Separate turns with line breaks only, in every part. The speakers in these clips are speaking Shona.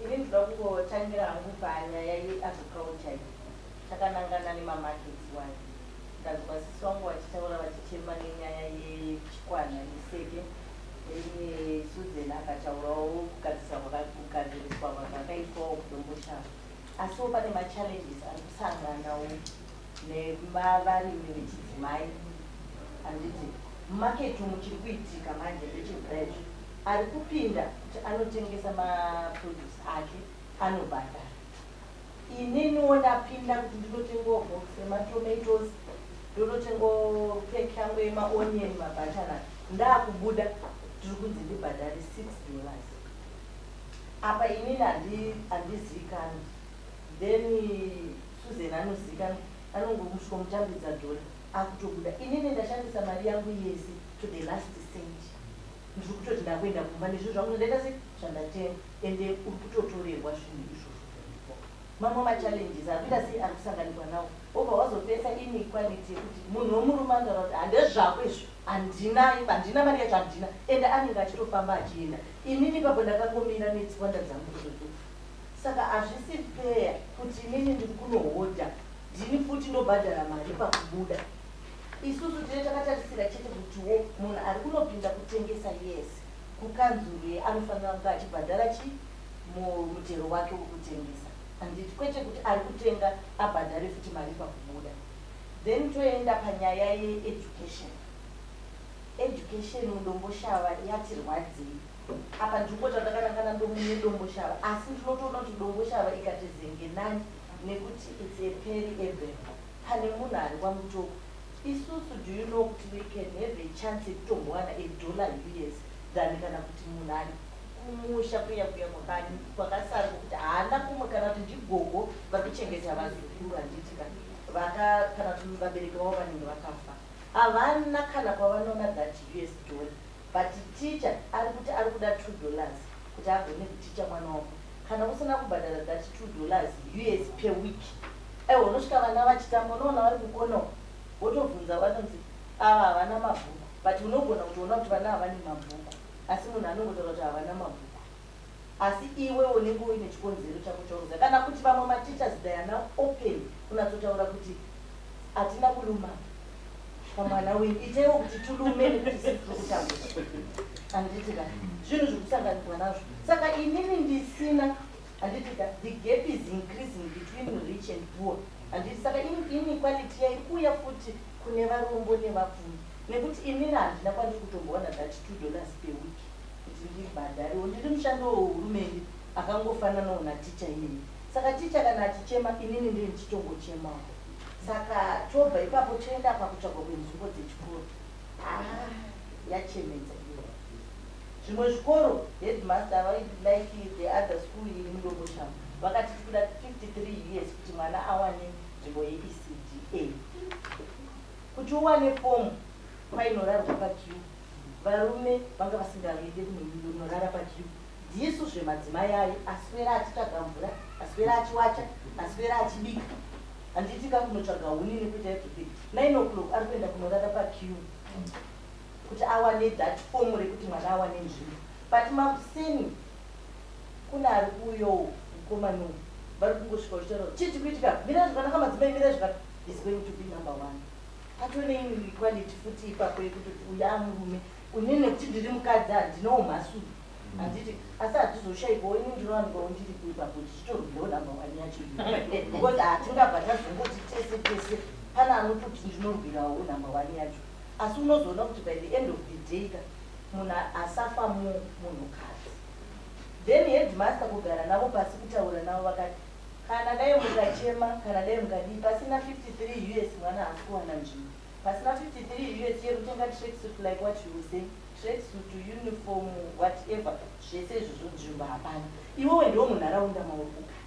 Ini ndinoda kungotangira hangu panyaya yeagriculture iyi, takanangana nemamarkets wayo. Ndanzwa sisi vangu vachitaura vachichema nenyaya yechikwana neseke. Susan akataurawo kugadziriswa kwakaitwawo kuDomboshava, asiwo pane machallenges ari kusanganawo nevarimi vechidzimai, handiti? Mumarket umu chiri kuitika manje ndechekudai: ari kupinda kuti anotengesa maproduce ake anobhadhara. Ininiwo ndapinda kuti ndinotengawo box rematomatoes, ndonotengawo pack yangu yemaonion, mabutternut. Ndaakubuda, tiri kunzi ndibhadhare $6. Apa inini handizivikanwi. Then Susan anozivikanwa, anongomusvika mutambidza dhola, akutobuda. Inini ndashandisa mari yangu yese to the last cent. Ndiri kutoti ndakuenda kumba nezvinhu zvangu zvandaita se zvandatenga, ende uri kutotorerwa zvinhu izvozvo. Mamwe machallenges ari kuita sei, ari kusanganikwa nawo, wobva wazopesa inequality yekuti munhu wemurume anotaura kuti handezvako izvo, handina, handina mari yacho, handina, ende anenge achitofamba achienda. Inini ipapo ndakangomira netsiwanda dzangu idzodzo. Saka hazvisi fair kuti inini ndiri kunohodha, ndini futi ndobhadhara mari pakubuda. Isusu tine takatarisira chete kutiwo munhu ari kunopinda kutengesa, yes, kukanzuru anofanira kunge achibhadhara chi mutero wake wekutengesa, handiti? Kwete kuti ari kutenga abhadhare futi mari pakubuda. Then toenda panyaya yeeducation. Education muDomboshava yatirwadzei. Apa ndiri ndakanangana neDomboshava, asi ndinotoona kuti Domboshava ikati zenge nani, nekuti it's a peri urban. Pane munhu ari kwaMutoko, isusu, do you know kuti we can have a chance yekutombowana a dollar US than kana kuti munhu ari kumusha kuya kuya kwakasara, kwokuti haana kumwe, kana kuti ndigogo vari kuchengeta vazukuru, handiti ka? Kana kuti vabereki vavo vanenge vakafa, havana kana kwavanoona that US dollar. But teacher ari kuti ari kuda $2 kuti agone kuticha mwana wako. Kana usina kubhadhara that $2 US per week, aiwa, unosvika vana vachitamba, unoona vari kukono, wotobvunza, vanonzi ava havana mabhuku. But unogona kutoona kuti vana havane mabhuku, asi munhu anongotaura kuti havana mabhuku, asi iwe unenge uine chikonzero chako chauruza. Kana kuti vamwe mateachers, they are now open kunatsotaura kuti hatina kuluma pamwana wenyu, itaiwo kuti tulume, nekuti sisi tiri kutambura, handiti ka? Zvinhu zvekusanganikwa nazvo. Saka inini ndisina, handiti ka? The gap is increasing between rich and poor, handiti? Saka inequality yairi kuuya futi kune varombo nevapfumi, nekuti inini handina kwandiri kutombowana that $2 per week kuti ndibhadharewo. Ndiri mushando wehurumende akangofananawo naticha iyeye. Saka ticha kana achichema, inini ndii ndichitongochemawo. Saka tobva ipapo toenda pakutsvagwa kwenzvimbo dzechikoro. Ah, yachemedza iyo. Zvimwe zvikoro, headmaster, like the other school iri muDomboshava, vakati tikuda 53 US kuti mwana awane nzvimbo yeECD A. Kuti uwane fomu, kwainorarwa paqueue. Varume vanga vasingavide kunorara paqueue. Ndisu zvemadzimai ayo aswera achitsvaga mvura, aswera achiwacha, aswera achibika, handiti ka? Kunotsvaga huni nekuita everything. 9 o'clock ari kuenda kunorara paqueue kuti awane that fomu rekuti mwana awane nzvimbo. But makuseni kune ari kuuyowo mukomana, vari kungosvika uchitaura, "Chii chikuitika? Mirai zvakanaka madzimai, mirai zvakanaka." Is going to be number one. Patone inequality futi ipapo yekutoti uyu amurume, unini nekuti ndiri mukadzi handinawo mhasuru, handiti? Asi hatizoshayikwawo, ini ndinowanikwawo ndiripo ipapo tichitorwirawo number one yacho, because hatingabva tazongoti tese tese. Pane anototi ndinorwirawo number one yacho, asi unozoona kuti by the end of the day ka, munhu asafa munhukadzi. Then headmaster kugara navo pasi, kutaura navo, vakati kana dai mukachema, kana dai mukadii, pasina 53 US mwana haasi kuwana nzvimbo. Pasina 53 US yekutenga tracksuit, like what you say, tracksuit, uniform, whatever, zvese izvozvo, nzvimbo hapana. Iwewe ndiwo munharaunda mauri kugara,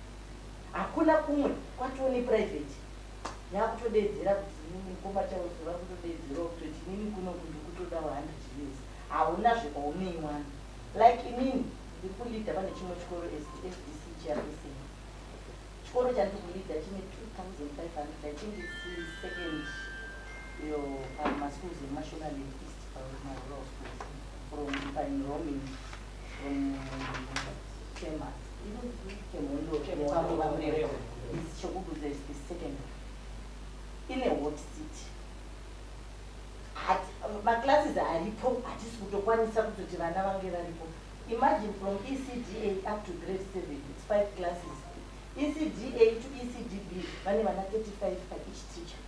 hakuna kumwe kwatone private yakutodedzera kuti inini komachausi vari kutodedzerawo kutoti inini kuno kundi kutodawo 100 US, hauna zvekwauneiwana. Like inini ndiri kuleada pane chimwe chikoro, SDC chairperson. Chikoro chandiri kuleada chine 2500. I think it's second yo pamaschools eMashonaland East, pamarural schools, from paenrollment, from chairman. Chemhondoro. Is Chogugudza is the second in a hot seat. Maclasses aripo, hatisi kutokwanisa kutoti vana vange varipo. Imagine, from ECDA up to grade 7, it's five classes. ECDA to ECDB vane vana 35 pa each teacher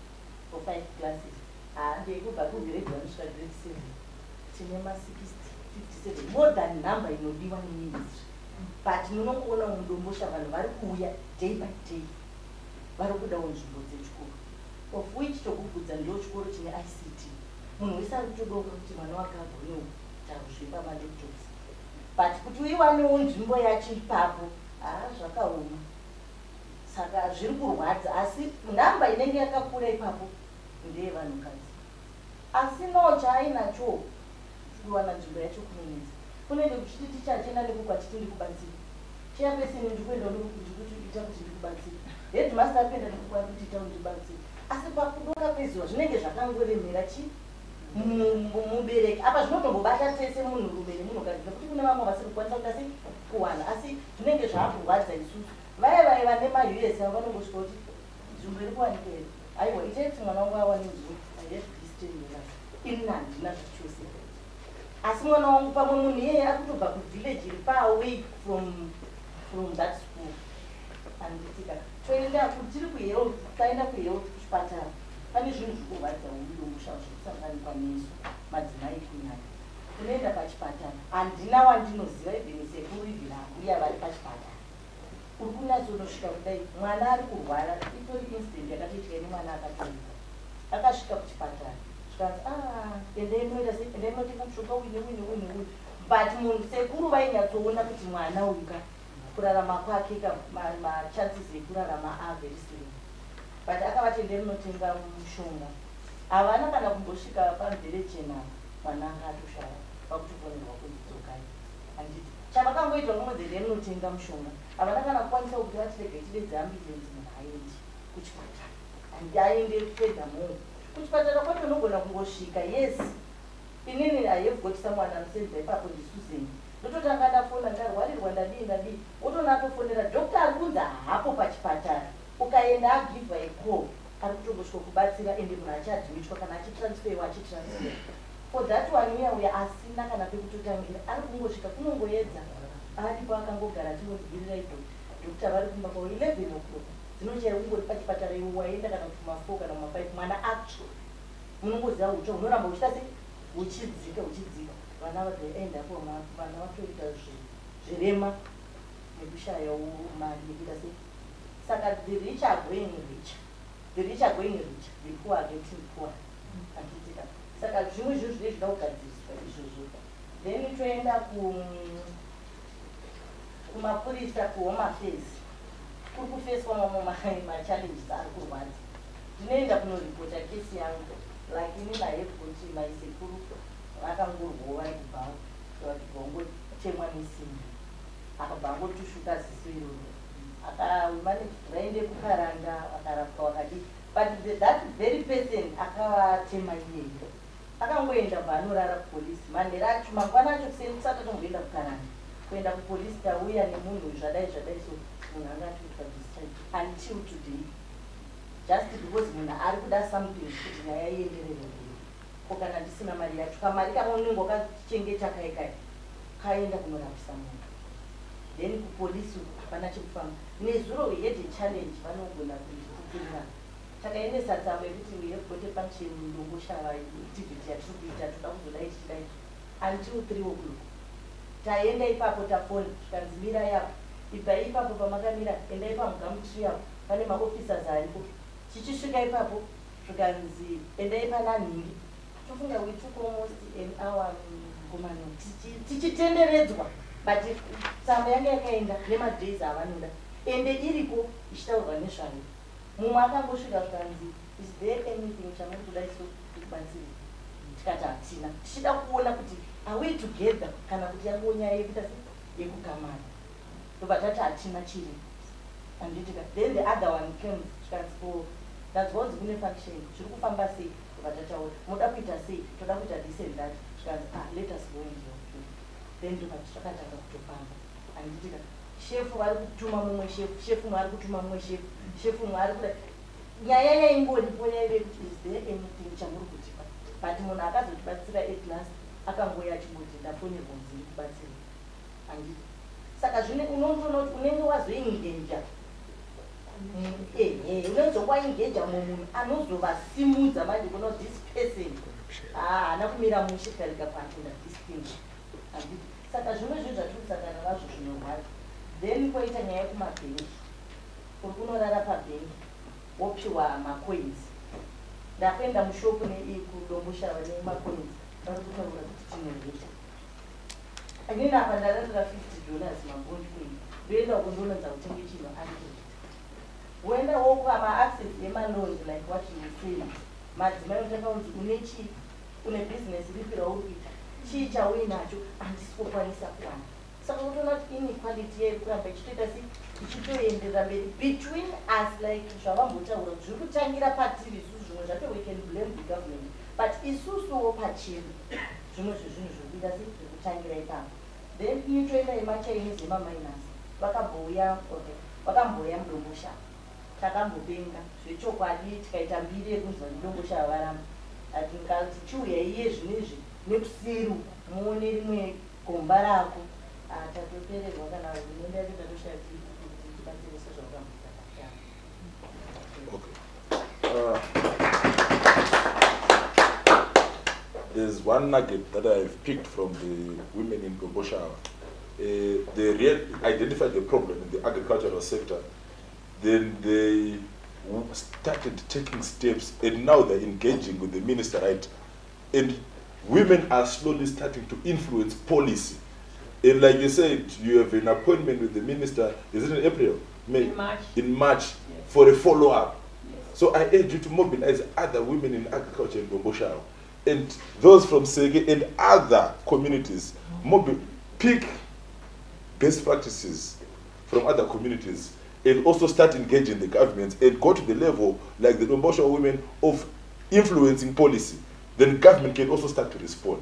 for five classes. Handei kubva kugrade 1 kusvika grade 7, tine ma60 57, more than number inodiwa neministry. But munongoona muDombosha vanhu vari kuuya day by day, vari kudawo nzvimbo dzechikoro, of which Chokugudza ndo chikoro chine ICT. Munhu wese ari kutodoka kuti mwana wake agonewo kuzvipa malaptops, but kuti uiwanewo nzvimbo yacho ipapo, haa, zvakaoma. Saka zviri kurwadza, asi nhamba inenge yakakura ipapo ndeyevanhukadzi. Asinawo chaainacho, kuwana nzvimbo yacho kunonetsa. Kunenge kuchiti ticha achienda nekuko achiti, "Ndikubatsire." Chairperson, "Ndikuenda ndikuita kuti ndikubatsire." Headmaster ari kuenda nekuko ari kuti, "Ita undibatsire." Asi pakudoka kwezuva zvinenge zvakangoremera chi mubereki. Apa zvinotombobata tese, munhurume nemunhukadzi, nekuti kune vamwe vasiri kukwanisa kuita sei, kuwana. Asi zvinenge zvaakurwadza isusu. Vaya vaya vane maUS avo vanongosvika kuti, "Nzvimbo iri kuwanika here?" "Aiwa, itai kuti mwana wangu awane nzvimbo. I have this $10." Ini handina zvachose, asi mwana wangu, pamwe munhu iyeye ari kutobva kuvillage iri far away from that school, handitika? Toenda tiri kuhealth, taenda kuhealth, kuchipatara, pane zvinhu zviri kurwadza muDombosha zvekusanganikwa nesu madzimai kunyanya. Unoenda pachipatara, handina wandinoziva, even sekuru, even ambuya vari pachipatara. Uri kunyatsonosvika kudai, mwana ari kurwara. Itori incident yakatoitika ine mwana akatorika, akasvika kuchipatara, zvikanzi, "Ah, endai munoita sei, endai munotenga mushonga uyu neuyu neuyu neuyu." But munhu sekuru vainyatsoona kuti mwana uyu ka, kurarama kwake ka, machances ekurarama are very slim, but akavati, "Endai munotenga mushonga." Havana kana kumbosvika pamverechena, mwana anga atoshaya. Vakutofonerwa kunzi, "Dzokai." Handiti chavakangoitwa kungonzi, "Endai munotenga mushonga." Havana kana kukwanisa kuti vatirege tidedze ambulance, munhu aendi kuchipatara, handi aende furthermore. Kuchipatara kwacho unogona kungosvika. Yes, inini I have got someone anosenza ipapo, ndiSusan. Ndototanga ndafona, "Ndarwarirwa, ndadii, ndadii." Wotona atofonera doctor ari kunzi hapo pachipatara. Ukaenda, agivha a call, ari kutongosvika kubatsira, ende munhu achiadmitwa kana achitransferwa, achitransfer. For that one uya uya asina kana pekutotangira, ari kungosvika kunongoedza, aripo akangogara achingonzwirirai doctor vari kumba kwavo. 11 o'clock dzinochaya, ungori pachipatara iwo, waenda kana kuti kuma4 kana kuma5, mwana atsva. Munongoziva utsva hunoramba huchita sei, huchidzika, huchidzika. Vana vaenda apo, vana vatoita zvirema nekushayawo mari nekuita sei. Saka the rich are going richer, the rich are going richer, the poor are getting poor, handitika? Saka zvimwe zvinhu zvinenge zvida kugadziriswa izvozvo. Then toenda kumapurisa, kuHome Affairs. Kuri kufeswa mamwe machallenges ari kurwadza. Ndinoenda kunoripota kesi yangu, like inini I have kuti maisekuru vakangorwawo vari kubhawa, vachibva vangotemwa nesimbi, akabva angotushuka ziso iroro. Akamanage kuti vaende kuKaranda, vakarapwa, vakadii. But that very person akavatema iyeyo akangoenda, bva anorara kupolisi. Manhero acho, mangwana acho kuseni, kusati atomboenda kuKaranda, kuenda kupolisi, "Tauya nemunhu uyu, zvadai zvadai." So munhu anga atoitwa discharge until today, just because munhu ari kuda something kuti nyaya ienderere mberi. Ko kana ndisina mari yacho? Kamari kaunenge wakachengeta kai kai kaenda kunorapisa munhu, then kupolisi uku hapana chekufamba. Nezuro we had a challenge, vanogona kundipupurira. Takaendesa tsamba yekuti we have got a function, Domboshava activity yatiri kuita, toda kuzodai tichidai. Until 3 o'clock taenda ipapo, tafona, zvikanzi, "Mirai apo, ibvai ipapo pamakamira, endai pamuGumtree apo, pane maofficers aripo." Tichisvika ipapo, zvikanzi, "Endai pana nhingi." Tofunga we took almost an hour ngomano tichitenderedzwa, but tsamba yanga yakaenda nemadays avanoda, ende iriko ichitaurwa nezvayo. Mumwe akangosvika, zvikanzi, "Is there anything chamuri kuda iso tikubatsire?" Tikati hatina. Tichida kuona kuti are we together kana kuti yango nyaya yekuita se yekugamana. Ndobva tati hatina chiri, handitika? Then the other one came, zvikanzi, "Ko ndanzwa kunzi kune function, zviri kufamba sei?" Ndobva tataura, "Munoda kuita sei?" "Toda kuita this and that." Zvikanzi, "Ah, let us go and help you." Then ndobva zvakatanga kutofamba, handitika? Shefu vari kutuma mumwe shefu, shefu mwe ari kutuma mumwe shefu, shefu mwe ari kuda. Nyaya yaingoripo yaive kuti, is there anything chamuri kutipa? But munhu akazotibatsira at last akangoya achingoti, "Ndafonerwa kunzi ndikubatsire," handiti? Saka zvine unotoona kuti unenge wazoengager, ehe, unenge waengager mumwe munhu anozovasimudza manje kuona kuti this person haana kumira mushe tikarega kuattenda this thing, handiti? Saka zvimwe zvinhu zvatiri kusangana nazvo zvinorwadza. Then kwoita nyaya yekumabhengi. Uri kunorara pabhengi, wopiwa macoins. Ndakuenda mushopu kuDomboshava nemacoins, vari kutaura kuti tinoreta. Inini apa ndararira $50 mabond coin, ndoenda kundonodza kutenga chinhu, ari kureta. Woenda wokupa maaccess emaloans, like what you were saying, madzimai otanga kunzi, "Une chii? Une bhizinesi ripi rauri kuita? Chii chauinacho?" "Handisi kukwanisa kuwana." Saka utoona kuti inequality yairi kuramba ichitoita sei, ichitoenderera mberi between us, like zvavambotaura, zviri kutangira patiri isusu. Zvimwe zvacho we can blame the government, but isusuwo pachedu zvimwe zvezvinhu zviri kuita sei, zviri kutangira ipapo. Then itoenda yemaChinese emaminers. Vakambouya, okay, vakambouya muDomboshava, takambopenga zvechokwadi, tikaita mbiri yekunzi vamuDomboshava varamba. Tingati chiuya iye zvinezvi nekuseri uku, muone rimwe gomba rako. Ah, tatopererwa. Kana hurumende yacho tatoshaya kuti tibatsire sezvakamboita pakutanga.
Okay. There's one nugget that I've picked from the women in Domboshava. They identified the problem in the agricultural sector. Then they started taking steps, and now they're engaging with the minister, right? And women are slowly starting to influence policy. And like you said, you have an appointment with the minister, is it in April? May?
In March.
In March.
Yes.
For a follow-up.
Yes.
So I urge you to mobilize other women in agriculture in Domboshava and those from Seke and other communities. Pick best practices from other communities and also start engaging the governments and go to the level, like the Domboshava women, of influencing policy. Then government can also start to respond.